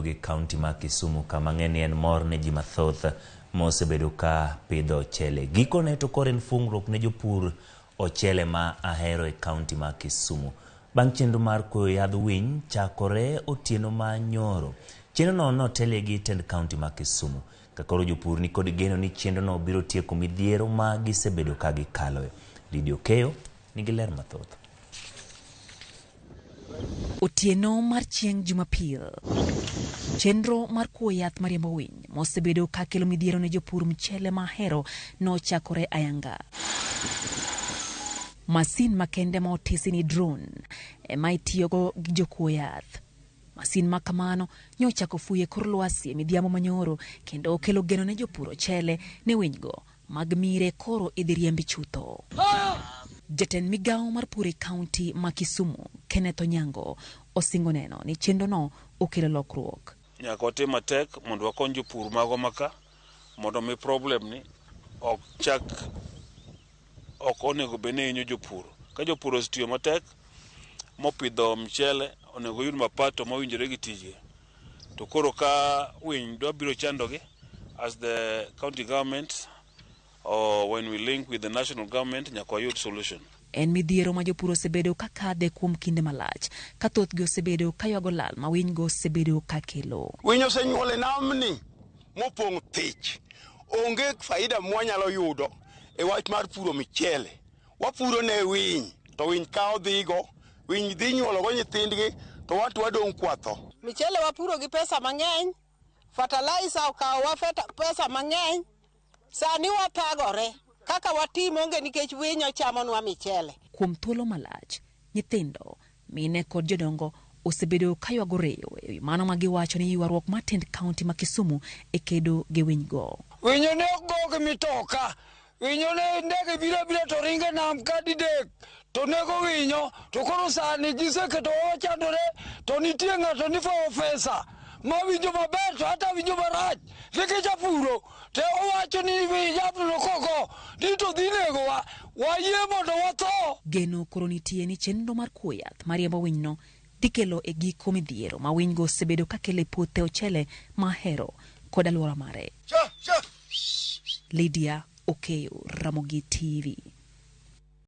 gi kaunti ma Kisumu kama ng'e ni en mor ne ji mathoth mosebedo ka pidho ochele. Gikone to koro en fungruok ne jopur ochele ma ahero e kaunti ma Kisumu. Bang' chenro mar kuoyo yadh winy chakore otieno ma nyoro. Chenrono notelie gi tend kaunti ma Kisumu. Ka koro jopur nikod geno ni chenrono biro tieko midhiero ma gisebedo ka gikaloe. Lydia Okeyo nigi ler mathoth. Otieno mar chieng' Jumapil, chenro mar kuo yath mariembo winy mosebedo ka kelo midhiero ne jopur mchele mahero nochakore ayanga. Masin makende ma otisi ni drone ema itiyogo gi jokuo yath. Masin ma kamano nyochako fuyo e kor lwasi e midhiambo manyoro kendo okelo geno ne jopur ochele ne winygo mag mire koro idhi riembi chutho. Jatend migawo mar pur e kaunti ma Kisumu, Kenneth Onyango, osingo neno ni chenrono okelo lokruok. Nyaka watim matek mondo wakony jopur magwa maka mondo mi problem ni ok chak ok onego bed ni hinyo jopur. Ka jopur osetiyo matek mopidho mchele onego oyud mapato mowinjore gi tijgi. To koro ka winy dwa biro chandogi as the county government or when we link with the national government nyaka wayud solution. En midhiero ma jopur osebedo ka kadhe kuom kinde malach, ka thothgi osebedo ka ywago lal ma winygo osebedo ka kelo. Winy osenyuol e namni mopong' thich. Onge faida mwanyalo yudo e wach mar puro michele. Wapuro ne winy to winy kawo dhigo, winy dhi nyuologo nyithindgi to wan to wadong' kwatho. Michele wapuro gi pesa mang'eny, fertilizer okawowa pesa mang'eny, sani wathagore kaka watim onge nikech winy ochamonwa michele. Kuom thuolo malach, nyithindo, mine kod jodongo osebedo ka ywago reyo e wi mano ma giwacho ni ywaruok mar tend kaunti ma Kisumu e kedo gi winygo. Winyo ne ok go gi mitoka. Winyo ne ndege biro abira to ringo e nam ka didek to nego winyo to koro sani giseketo wachandore to nitie ng'ato ni fawo pesa ma winjo maber to hata winjo marach nikech apuro to owacho ni yadhno kogo ni to dhi negowa wayie mondo watho. Geno koro nitie ni chenro mar kuo yath mariembo winyno dhi kelo e giko midhiero ma winygo osebedo ka kelo e puothe ochele ma Ahero kod alwora mare. Lydia Okeyo, Ramogi TV.